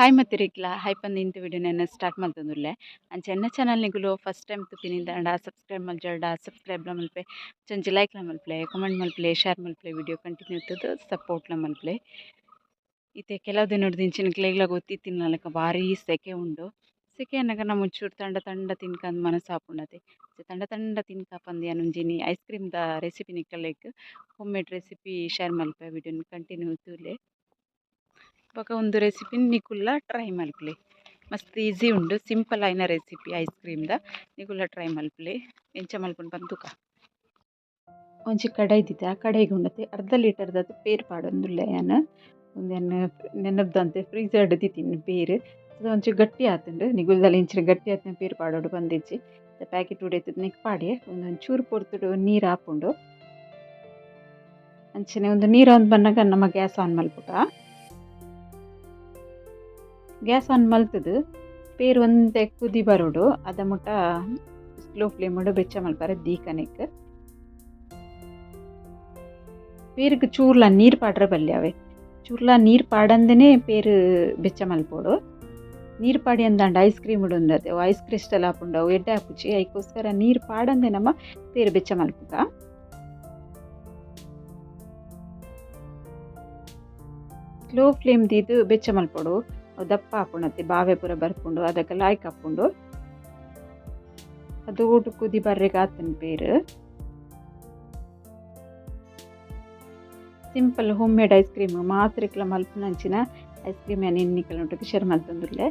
Hi ಮತ್ತಿರಿಕ್ಲ hi ಪಂದ್ ಇಂತ ವಿಡಿಯೋನ ಸ್ಟಾರ್ಟ್ ಮಲ್ತೊಂದುಲ್ಲೆ. ಅಂಚ ಎನ್ನ ಚಾನಲ್ ನಿಗುಲು ಫಸ್ಟ್ ಟೈಮ್ ತೂಪಿನಿಂದಾಂಡ ಸಬ್ಸ್ಕ್ರೈಬ್ ಮಲ್ಜರ್ಡ ಸಬ್ಸ್ಕ್ರೈಬ್ ಲ ಮಲ್ಪೆ, ಒಂಜಿ ಲೈಕ್ ಲ ಮಲ್ಪಲೆ, ಕಮೆಂಟ್ ಮಲ್ಪಲೆ, ಶೇರ್ ಮಲ್ಪಲೆ, ವಿಡಿಯೋ ಕಂಟಿನ್ಯೂ ಇತ್ತದು ಸಪೋರ್ಟ್ ಲ ಮಲ್ಪಲೆ. ಇತ್ತೆ ಕೆಲವು ದಿನೊಡ್ದಿಂಚಿನ ನಿಕ್ಲೆಗ್ಲ ಗೊತ್ತಿತ್ತಿನ ಲೆಕ್ಕ ಬಾರಿ ಸೆಕೆ ಉಂಡು. ಸೆಕೆ ಅನ್ನಗ ನಮ್ಮ ಒಂಚೂರು ತಂಡ ತಂಡ ತಿನ್ಕಂದ್ ಮನಸ್ಸಾಪುಂಡತೆ. ತಂಡ ತಂಡ ತಿನ್ಕ ಪಂದ್ ಯಾನ್ ಒಂಜಿನಿ ಐಸ್ ಕ್ರೀಮ್ ದ ರೆಸಿಪಿ ನಿಕಲೆಗ್ ಹೋಮ್ ಮೇಡ್ ರೆಸಿಪಿ ಶೇರ್ ಮಲ್ಪೆ. ವಿಡಿಯೋನ್ ಕಂಟಿನ್ಯೂ ತೂಲೆ. ಬೊಕ ಉಂದು ರೆಸಿಪಿ ನಿಕುಲ್ಲ ಟ್ರೈ ಮಲ್ಪಲೆ. ಮಸ್ತ್ ಈಸಿ ಉಂಡು, ಸಿಂಪಲ್ ಆಯಿನ ರೆಸಿಪಿ ಐಸ್ ಕ್ರೀಮ್ ದ. ನಿಕುಲ್ಲ ಟ್ರೈ ಮಲ್ಪಲೆ. ಎಂಚ ಮಲ್ಪುನು ಪಂದ್ ತೂಕ. ಒಂಜಿ ಕಡಾಯಿ ದಿತೆ, ಆ ಕಡಾಯಿಗ್ ಉಂಡತೆ ಅರ್ಧ ಲೀಟರ್ ದಾತ್ ಪೇರ್ ಪಾಡೊಂದುಲ್ಲೆ ಯಾನ್. ಉಂದೆನ್ ನೆನಪುದಂತೆ ಫ್ರೀಜರ್ ದೀತಿನಿ ಪೇರ್. ಒಂಚೂರು ಗಟ್ಟಿ ಆತುಂಡು. ನಿಗುಲ್ದಲ ಇಂಚಿನ ಗಟ್ಟಿ ಆತಿನ ಪೇರ್ ಪಾಡೊಡು ಪಂದಿಜ್ಜಿ. ಪ್ಯಾಕೆಟ್ ಉಡೇತದ ನೆಕ್ ಪಾಡ್ಯೆ. ಒಂದೊಂಚೂರು ಪೊರ್ತುಡು ನೀರು ಆಪುಂಡು. ಅಂಚನೆ ಒಂದು ನೀರು ಒಂದು ಬನ್ನಗ ನಮ್ಮ ಗ್ಯಾಸ್ ಆನ್ ಮಲ್ಪುಗ. ಗ್ಯಾಸ್ ಆನ್ ಮಲ್ತುದು ಪೇರ್ ಒಂತೆ ಕುದಿ ಬರೋಡು. ಅದ ಮುಟ್ಟ ಸ್ಲೋ ಫ್ಲೇಮ್ ಬೆಚ್ಚ ಮಲ್ಪರೆ ದೀಕನೆಕ್. ಪೇರ್ಗ್ ಚೂರ್ಲ ನೀರು ಪಾಡ್ರೆ ಬಲ್ಲೆ ಅವೆ. ಚೂರ್ಲ ನೀರು ಪಾಡಂದನೆ ಪೇರು ಬೆಚ್ಚ ಮಲ್ಪೊಡು. ನೀರು ಪಾಡಿ ಅಂದಾಂಡ ಐಸ್ ಕ್ರೀಮ್ ಉಂಡತೆ ಐಸ್ ಕ್ರಿಸ್ಟಲ್ ಆಪುಂಡು, ಅವು ಎಡ್ಡೆ ಆಪುಜಿ. ಐಕೋಸ್ಕರ ನೀರು ಪಾಡಂದೆ ನಮ್ಮ ಪೇರು ಬೆಚ್ಚ ಮಲ್ಪುಗ. ಸ್ಲೋ ಫ್ಲೇಮ್ ದೀದ್ ಬೆಚ್ಚ ಮಲ್ಪೊಡು. ಅವು ದಪ್ಪ ಆಪುಂಡತೆ, ಬಾವೆ ಪೂರ ಬರ್ಪುಂಡು, ಅದಕ್ಕೆ ಲಾಯ್ಕ್ ಆಪುಂಡು. ಅದು ಊಟ ಕುದಿ ಬರ್ರೆಗ್ ಆತನ್ ಪೇರು. Simple home made ice cream ಮಾತ್ರೆಕ್ಲ ಮಲ್ಪುನಂಚಿನ ಐಸ್ ಕ್ರೀಮ್ ಯಾನ್ ಇನ್ನಿಕಲ್ ಶೇರ್ ಮಲ್ತೊಂದುಲ್ಲೆ.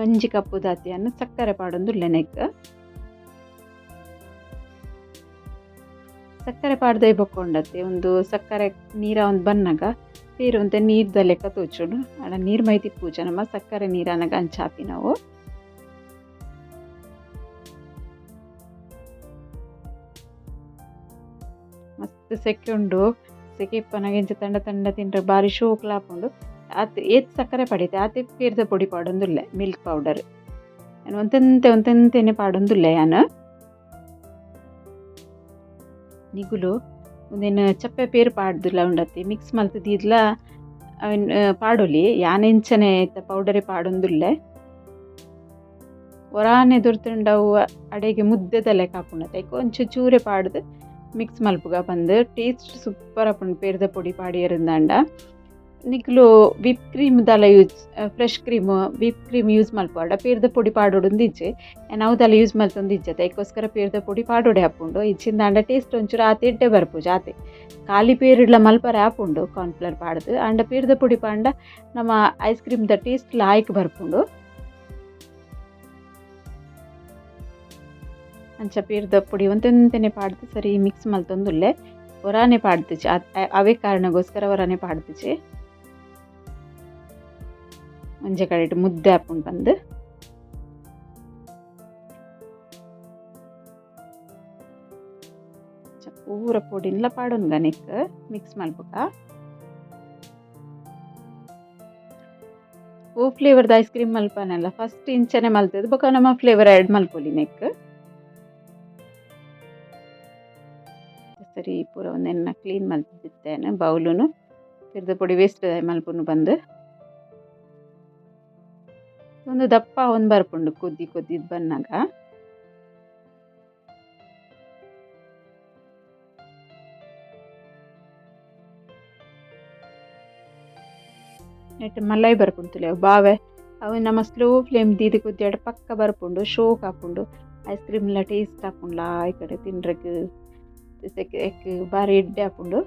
ಒಂಜಿ ಕಪ್ಪು ದಾತಿಯನ್ನು ಸಕ್ಕರೆ ಪಾಡೊಂದುಲ್ಲೆ ನೆಕ್. ಸಕ್ಕರೆ ಪಾಡ್ದೆ ಬೊಕ್ಕೊಂಡತ್ತೆ ಒಂದು ಸಕ್ಕರೆ ನೀರ ಒಂದು ಬನ್ನಗ ಪೇರು ಒಂತೆ ನೀರ್ದ ಲೆಕ್ಕ ತೋಚುಂಡು. ಆಂಡ ನೀರು ಮೈತಿ ಪೂಜೆ ನಮ್ಮ ಸಕ್ಕರೆ ನೀರನಗ ಅಂಚಾಪಿ ನಾವು. ಮಸ್ತ್ ಸೆಕೆ ಉಂಡು. ಸೆಕೆ ಇಪ್ಪನಗ ಇಂಚ ತಂಡ ತಂಡ ತಿಂಡ್ರೆ ಬಾರಿ ಶೋಕ್ಲ ಆಪುಂಡು. ಆತ್ ಏತ್ ಸಕ್ಕರೆ ಪಡಿತೆ ಆತೆ ಪೇರ್ದ ಪೊಡಿ ಪಾಡೊಂದುಲ್ಲೆ, ಮಿಲ್ಕ್ ಪೌಡರ್. ಯಾನ್ ಒಂತೆಂತೆ ಒಂತೆಂತೆನೆ ಪಾಡೊಂದುಲ್ಲೆ ಯಾನ್. ನಿಗುಲು ಉಂದೆನ್ ಚಪ್ಪೆ ಪೇರು ಪಾಡ್ದುಲ ಉಂಡತೆ ಮಿಕ್ಸ್ ಮಲ್ತ್ ದೀದ್ಲ ಅವೆನ್ ಪಾಡೊಲಿ. ಯಾನ್ ಇಂಚನೆ ಇತ್ತೆ ಪೌಡರೇ ಪಾಡೊಂದುಲ್ಲೆ. ಒರಾನೆ ದೊರ್ತುಂಡ ಅವು ಅಡೆಗೆ ಮುದ್ದೆದ ಲೆಕ್ಕ ಆಪುಂಡತೆ. ಐಕ್ ಒಂಚೂರು ಚೂರೆ ಪಾಡ್ದು ಮಿಕ್ಸ್ ಮಲ್ಪುಗ ಪಂದ್ ಟೇಸ್ಟ್ ಸೂಪರ್ ಆಪುಂಡು ಪೇರ್ದ ಪೊಡಿ ಪಾಡಿಯೆರಿಂದಾಂಡ. ನಿಕ್ಲು ವಿಪ್ ಕ್ರೀಮ್ ದಾಲ use, fresh cream whip cream use ಮಲ್ಪೊಡ ಪೇರ್ದ ಪೊಡಿ ಪಾಡೊಡುಂದು ಇಜ್ಜಿ. ಯಾನ್ ಅವು ದಾಲ ಯೂಸ್ ಮಲ್ತೊಂದು ಇಜ್ಜತೆ. ಐಕೋಸ್ಕರ ಪೇರ್ದ ಪೊಡಿ ಪಾಡೊಡೆ ಆಪುಂಡು. ಇಜ್ಜಿಂದಾಂಡ ಟೇಸ್ಟ್ ಒಂಚೂರು ಆತೆ ಎಡ್ಡೆ ಬರ್ಪುಜಿ ಆತೆ. ಖಾಲಿ ಪೇರುಡ್ಲ ಮಲ್ಪರೆ ಆಪುಂಡು ಕಾರ್ನ್ಫ್ಲೋರ್ ಪಾಡ್ದು. ಆಂಡ ಪೇರ್ದ ಪೊಡಿ ಪಾಂಡ ನಮ್ಮ ಐಸ್ ಕ್ರೀಮ್ ದ ಟೇಸ್ಟ್ ಲಾಯ್ಕ್ ಬರ್ಪುಂಡು. ಅಂಚ ಪೇರ್ದ ಪೊಡಿ ಒಂತೆಂತೆನೆ ಪಾಡ್ದು ಸರಿ ಮಿಕ್ಸ್ ಮಲ್ತೊಂದುಲ್ಲೆ. ಒರಾನೆ ಪಾಡ್ದಿಜಿ, ಅವೇ ಕಾರಣಗೋಸ್ಕರ ಒರಾನೆ ಪಾಡ್ದಿಜಿ. ಒಂಜೆ ಕಡೆಟ್ ಮುದ್ದೆ ಆಪುಂಡು ಪಂದ್. ಪೂರ ಪೊಡಿನ್ಲ ಪಾಡೊನ್ಗ ನೆಕ್ ಮಿಕ್ಸ್ ಮಲ್ಪುಗ. ಓ ಫ್ಲೇವರ್ದ ಐಸ್ ಕ್ರೀಮ್ ಮಲ್ಪನಲ್ಲ ಫಸ್ಟ್ ಇಂಚನೆ ಮಲ್ತುದು ಬೊಕ ನಮ ಫ್ಲೇವರ್ ಆ್ಯಡ್ ಮಲ್ಪೊಲಿ ನೆಕ್. ಸರಿ ಪೂರ ಒಂದೆನ್ನ ಕ್ಲೀನ್ ಮಲ್ತಿತ್ತೇನೆ ಬೌಲುನು. ಪೇರ್ದ ಪೊಡಿ ವೇಸ್ಟ್ ಮಲ್ಪುನು ಪಂದ್. ಒಂದು ದಪ್ಪ ಒಂದು ಬರ್ಪುಂಡು ಕುದ್ದಿ ಕುದ್ದಿ ಬನ್ನಗ. ನೆಟ್ ಮಲೈ ಬರ್ಪುಂಡು ತೂಲೆ ಅವು ಬಾವೆ. ಅವು ನಮ್ಮ ಸ್ಲೋ ಫ್ಲೇಮ್ ದೀದ್ ಕುದ್ದಿಯಾಡ ಪಕ್ಕ ಬರ್ಪುಂಡು, ಶೋಕ್ ಆಪುಂಡು. ಐಸ್ ಕ್ರೀಮ್ಲ ಟೇಸ್ಟ್ ಆಪುಂಡು ಲಾಯ್ಕಡ್ ತಿನ್ರೆಗ್ ಎಕ್ ಬಾರಿ ಎಡ್ಡೆ ಆಪುಂಡು.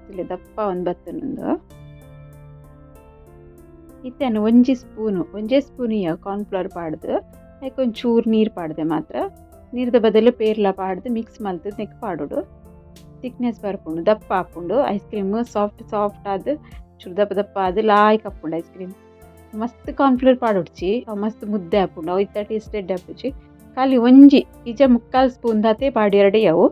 ತೂಲೆ ದಪ್ಪ ಒಂದ್ ಬತ್ತುಂಡು. ಇತ್ತೆ ಒಂಜಿ ಸ್ಪೂನು, ಒಂಜೇ ಸ್ಪೂನ್ ಕಾರ್ನ್ಫ್ಲೋರ್ ಪಾಡ್ದು ಐಕ್ ಒಂಚೂರು ನೀರು ಪಾಡ್ದೆ ಮಾತ್ರ. ನೀರ್ದ ಬದಲು ಪೇರ್ಲ ಪಾಡ್ದು ಮಿಕ್ಸ್ ಮಲ್ತುದು ನೆಕ್ ಪಾಡೊಡು. ತಿಕ್ನೆಸ್ ಬರ್ಪುಂಡು, ದಪ್ಪ ಆಪುಂಡು. ಐಸ್ ಕ್ರೀಮ್ ಸಾಫ್ಟ್ ಸಾಫ್ಟ್ ಆದ್ ಚೂರು ದಪ್ಪ ದಪ್ಪ ಆದ್ ಲಾಯ್ಕ್ ಆಪುಂಡು ಐಸ್ ಕ್ರೀಮ್. ಮಸ್ತ್ ಕಾರ್ನ್ಫ್ಲೋರ್ ಪಾಡೊಡ್ಚಿ, ಅವು ಮಸ್ತ್ ಮುದ್ದೆ ಆಪುಂಡು, ಅವು ಇತ್ತ ಟೇಸ್ಟ್ ಎಡ್ಡೆ ಆಪುಜಿ. ಖಾಲಿ ಒಂಜಿ ಇಜ ಮುಕ್ಕಾಲ್ ಸ್ಪೂನ್ ದಾತೆ ಪಾಡ್ಯೆರಡ ಯಾವು.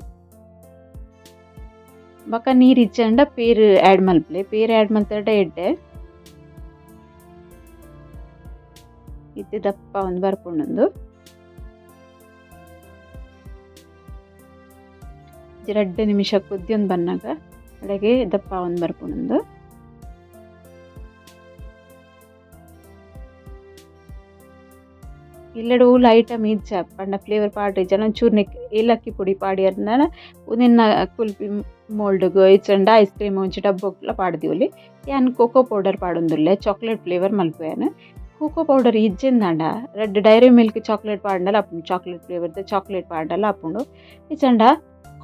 ಬೊಕ ನೀರು ಇಜ್ಜಂಡ ಪೇರು ಆ್ಯಡ್ ಮಲ್ಪಲೆ. ಪೇರು ಆ್ಯಡ್ ಮಲ್ತಡ ಎಡ್ಡೆ. ಇತ್ತೆ ದಪ್ಪ ಒಂದು ಬರ್ಪುಂಡು. ರಡ್ಡ್ ನಿಮಿಷ ಕುದ್ಯೊಂದು ಬನ್ನಗ ಅಡೆಗೆ ದಪ್ಪ ಒಂದು ಬರ್ಪುಂಡು. ಇಲ್ಲಡ್ ಓಲ್ ಐಟಮ್ ಇಜ್ಜ ಪಂಡ ಫ್ಲೇವರ್ ಪಾಡ್ರೆ ಇಜ್ಜ ಒಂಚೂರು ನೆಕ್ ಏಲಕ್ಕಿ ಪೊಡಿ ಪಾಡಿಯರ್ಂಡ ಉಂದೆನ್ನ ಕುಲ್ಫಿ ಮೋಲ್ಡ್ ಇಜ್ಜಂಡ ಐಸ್ ಕ್ರೀಮ್ ಒಂಜಿ ಡಬ್ಬೊಗ್ಲ ಪಾಡ್ದಿಯೊಲಿ. ಯಾನ್ ಕೋಕೋ ಪೌಡರ್ ಪಾಡೊಂದುಲ್ಲೆ, ಚಾಕ್ಲೇಟ್ ಫ್ಲೇವರ್ ಮಲ್ಪುವೆ. ಕೋಕೋ ಪೌಡರ್ ಇಜ್ಜೆಂದಾಂಡ ರಡ್ಡ್ dairy milk chocolate ಪಾಡ್ಂಡಲ ಆಪುಂಡು, ಚಾಕ್ಲೇಟ್ ಫ್ಲೇವರ್ದ ಚಾಕ್ಲೇಟ್ ಪಾಡ್ಂಡಲ ಆಪುಂಡು. ಇಜ್ಜಂಡ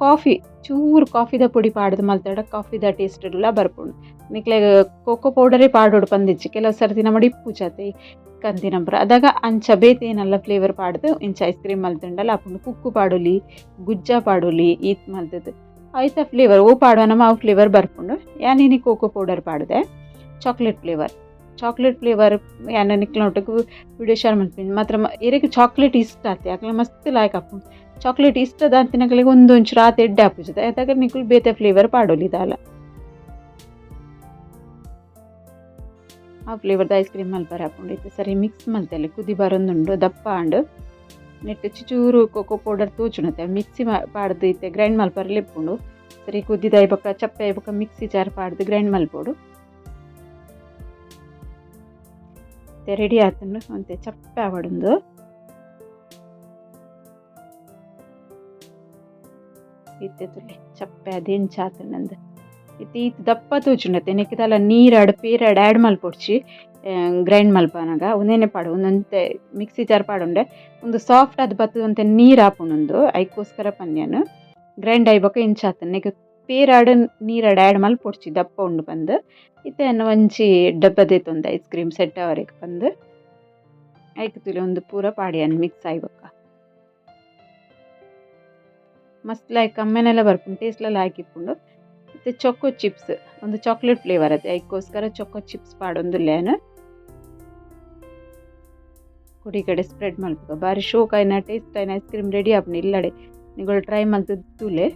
ಕಾಫಿ ಚೂರು ಕಾಫಿದ ಪೊಡಿ ಪಾಡ್ದ್ ಮಲ್ತಡ ಕಾಫಿದ ಟೇಸ್ಟ್ ಲ ಬರ್ಪುಂಡು. ನಿಕ್ಲೆಗ್ ಕೋಕೋ ಪೌಡರೇ ಪಾಡೊಡು ಪಂದಿಜ್ಜಿ, ಕೆಲವು ಸರ್ತಿ ನಮಡ ಇಪ್ಪುಜತೆ ಕಂತಿನ ಪೂರ, ಅದಾಗ ಅಂಚ ಬೇತೆ ಏನಲ್ಲ ಫ್ಲೇವರ್ ಪಾಡ್ದ್ ಇಂಚ ಐಸ್ ಕ್ರೀಮ್ ಮಲ್ತುಂಡಲ ಆಪುಂಡು. ಕುಕ್ಕು ಪಾಡೊಲಿ, ಗುಜ್ಜ ಪಾಡೊಲಿ, ಈತ್ ಮಲ್ತುದು ಐತ ಫ್ಲೇವರ್ ಓ ಪಾಡುವ ನಮ ಅವು ಫ್ಲೇವರ್ ಬರ್ಪುಂಡು. ಯಾನ್ ಇನಿ ಕೋಕೋ ಪೌಡರ್ ಪಾಡ್ದೆ, chocolate flavour. Chocolate flavour ಯಾನ್ ನಿಕ್ಲ್ನೊಟ್ಟುಗು ವಿಡಿಯೋ ಶೇರ್ ಮಲ್ಪಿನಿ. ಮಾತ್ರ ಎರೆಗ್ ಚಾಕ್ಲೇಟ್ ಇಷ್ಟ ಆತೆ ಅಕ್ಲೆ ಮಸ್ತ್ ಲಾಯ್ಕ್ ಆಪುಂಡು. ಚಾಕ್ಲೇಟ್ ಇಷ್ಟ ದಾಂತಿನಕ್ಲೆಗ್ ಒಂದೊಂಚೂರು ಆತ್ ಎಡ್ಡೆ ಆಪುಜಿ, ದಾಯೆ ನಿಕುಲು ಬೇತೆ ಫ್ಲೇವರ್ ಪಾಡೊಲಿ ದಾಲ. ಆ ಫ್ಲೇವರ್ದ ಐಸ್ ಕ್ರೀಮ್ ಮಲ್ಪರೆ ಆಪುಂಡು. ಇತ್ತೆ ಸರಿ ಮಿಕ್ಸ್ ಮಲ್ತೆಲೆ, ಕುದಿ ಬರೊಂದುಂಡು, ದಪ್ಪ ಆಂಡ್. ನೆಟ್ಟ್ ಚೂರು ಕೋಕೋ ಪೌಡರ್ ತೋಜುಂಡತೆ, ಮಿಕ್ಸಿ ಪಾಡ್ದು ಇತ್ತೆ ಗ್ರೈಂಡ್ ಮಲ್ಪರೆ ಇಪ್ಪುಂಡು. ಸರಿ ಕುದಿದಾಯಿ ಬೊಕ್ಕ ಚಪ್ಪೆ ಆಯಿ ಬೊಕ್ಕ ಮಿಕ್ಸಿ ಜಾರ್ ಪಾಡ್ದು ಗ್ರೈಂಡ್ ಮಲ್ಪೊಡು. ಇತ್ತೆ ರೆಡಿ ಆತುಂಡು, ಒಂತೆ ಚಪ್ಪೆ ಆವೊಡುಂದು. ಇತ್ತೆ ತೂಲೆ ಚಪ್ಪೆ ಆದ್ ಎಂಚ ಆತುಂಡು. ಇತ್ತೆ ಈತ್ ದಪ್ಪ ತೋಜುಂಡತೆ, ನೆಕ್ಕ್ ದಾಲ ನೀರಾಡ್ ಪೇರಾಡ್ ಆ್ಯಡ್ ಮಲ್ಪೊಡ್ಚಿ. ಗ್ರೈಂಡ್ ಮಲ್ಪನಗ ಉಂದೆನೆ ಪಾಡು, ಒಂದೊಂತೆ ಮಿಕ್ಸಿ ಜಾರ್ ಪಾಡುಂಡೆ ಉಂದು ಸಾಫ್ಟ್ ಆದ್ ಬತ್ತುದು ಒಂತೆ ನೀರು ಆಪುಂಡು ಉಂದು, ಐಕೋಸ್ಕರ ಪನ್ಯನ್. ಗ್ರೈಂಡ್ ಆಯಿ ಬೊಕ್ಕ ಇಂಚ ಆತುಂಡು. ನೆಕ್ಕ್ ಪೇರಾಡ್ ನೀರಾಡ್ ಆ್ಯಡ್ ಮಲ್ಪೊಡ್ಚಿ, ದಪ್ಪ ಉಂಡು ಪಂದ್. ಇತ್ತೆ ಯಾನ್ ಒಂಜಿ ಡಬ್ಬ ದೆತೊಂದೆ ice cream set ಆವರೆಗ್ ಪಂದ್. ಐಕ್ ತೂಲೆ ಉಂದು ಪೂರ ಪಾಡ್ಯನ್ ಮಿಕ್ಸ್ ಆಯಿ ಬೊಕ್ಕ. ಮಸ್ತ್ ಲಾಯ್ಕ್ ಕಮ್ಮೆನೆಲ ಬರ್ಪುಂಡು, ಟೇಸ್ಟ್ ಲ ಲಾಯ್ಕ್ ಇಪ್ಪುಂಡು. ಇತ್ತೆ ಚೊಕೊ ಚಿಪ್ಸ್, ಒಂದು ಚಾಕ್ಲೇಟ್ ಫ್ಲೇವರ್ ಅತೆ, ಐಕೋಸ್ಕರ ಚೊಕೊ ಚಿಪ್ಸ್ ಪಾಡೊಂದುಲ್ಲೆ ಯಾನ್. ಕೊಡಿ ಕಡೆ ಸ್ಪ್ರೆಡ್ ಮಲ್ಪುಗ. ಬಾರಿ ಶೋಕ್ ಆಯಿನ ಟೇಸ್ಟ್ ಆಯಿನ ice cream ready ಆಪುಂಡು ಇಲ್ಲಡೆ. ನಿಕುಲು ಟ್ರೈ ಮಲ್ತುದು ತೂಲೆ.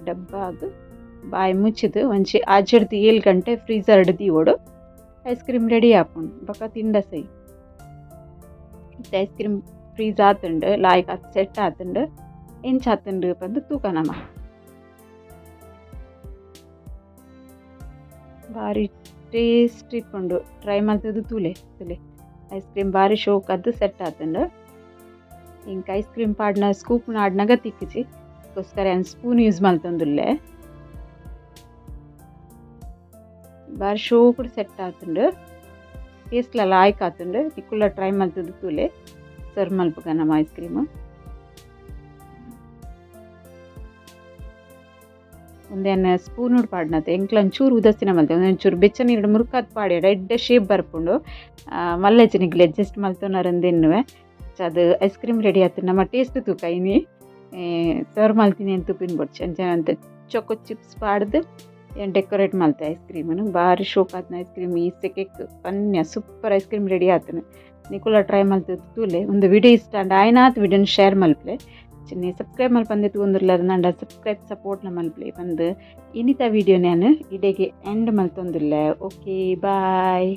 ಡಬ್ಬ ಆದ್ ಬಾಯಿ ಮುಚ್ಚಿದ್ ಒಂಜಿ 6 7 ಗಂಟೆ ಫ್ರೀಜರ್ ಡ್ ದೀವೊಡು. Ice cream ready ಆಪುಂಡು, ಬೊಕ ತಿಂಡ ಸೈ. ಇತ್ತೆ ice cream freeze ಆತುಂಡು, ಲಾಯ್ಕ್ ಆತ್ ಸೆಟ್ ಆತುಂಡು. ಎಂಚ ಆತುಂಡು ಪಂದ್ ತೂಕ ನಮ. ಬಾರಿ ಟೇಸ್ಟ್ ಇಪ್ಪುಂಡು, ಟ್ರೈ ಮಲ್ತುದು ತೂಲೆ ತೂಲೆ. ಐಸ್ ಕ್ರೀಮ್ ಬಾರಿ ಶೋಕ್ ಆದ್ ಸೆಟ್ ಆತುಂಡು. ಎಂಕ್ ಐಸ್ ಕ್ರೀಮ್ ಪಾಡ್ನ ಸ್ಕೂಪ್ ನಾಡ್ನಗ ತಿಕ್ಕುಜಿ, ಗೋಸ್ಕರ ಯಾನ್ ಸ್ಪೂನ್ ಯೂಸ್ ಮಲ್ತೊಂದುಲ್ಲೆ. ಬಾರಿ ಶೋಕುಡು ಸೆಟ್ ಆತುಂಡು, ಟೇಸ್ಟ್ ಲ ಲಾಯ್ಕ್ ಆತುಂಡು. ನಿಕುಲ್ಲ ಟ್ರೈ ಮಲ್ತುದು ತೂಲೆ. ಸರ್ವ್ ಮಲ್ಪುಗ ನಮ ಐಸ್ ಕ್ರೀಮ್. ಉಂದೆನ್ ಸ್ಪೂನ್ ಪಾಡ್ನತೆ ಎಂಕ್ಲ ಒಂಚೂರು ಉದಾಸೀನ ಮಲ್ತೆ, ಒಂಚೂರು ಬೆಚ್ಚ ನೀರ್ಡ್ ಮುರ್ಕಾದ್ ಪಾಡ್ಯಡ ಎಡ್ಡೆ ಶೇಪ್ ಬರ್ಪುಂಡು. ಮಲ್ಲೆಜ್ಜಿ ನಿಕ್ಲ್ ಅಡ್ಜಸ್ಟ್ ಮಲ್ತೊನರಂದ್ ಎನ್ನುವೆ. ಅದು ice cream ready ಆತುಂಡು, ನಮ ಟೇಸ್ಟ್ ತೂಕ ಇನಿ. ಸರ್ವ್ ಮಲ್ತಿನಿ ಅಂತ ತೂಪಿನ ಬೊಡ್ಚಿ. ಅಂಚ ಒಂತೆ ಚೊಕೊ ಚಿಪ್ಸ್ ಪಾಡ್ದ್ ಯಾನ್ ಡೆಕೋರೇಟ್ ಮಲ್ತೆ ಐಸ್ ಕ್ರೀಮ್. ಬಾರಿ ಶೋಕ್ ಆತಿನ ಐಸ್ ಕ್ರೀಮ್ ಈ ಸೆಕೆಕ್ ಪನ್ಯ super ice cream ready ಆತುಂಡು. ನಿಕುಲ try ಮಲ್ತುದು ತೂಲೆ. ಉಂದು ವಿಡಿಯೋ ಇಷ್ಟ ಆಂಡ ಆಯಿನಾತ್ ವಿಡಿಯೋನ್ ಶೇರ್ ಮಲ್ಪುಲೆ. ಅಂಚನೆ ಸಬ್ಸ್ಕ್ರೈಬ್ ಮಲ್ಪಂದೆ ತೂವೊಂದುಲ್ಲೆರ್ ಆಂಡ ಸಬ್ಸ್ಕ್ರೈಬ್ ಸಪೋರ್ಟ್ ಲ ಮಲ್ಪುಲೆ ಪಂದ್ ಇನಿತ ವಿಡಿಯೋ ಯಾನ್ ಇಡೆಗ್ ಎಂಡ್ ಮಲ್ತೊಂದುಲ್ಲೆ. Okay bye.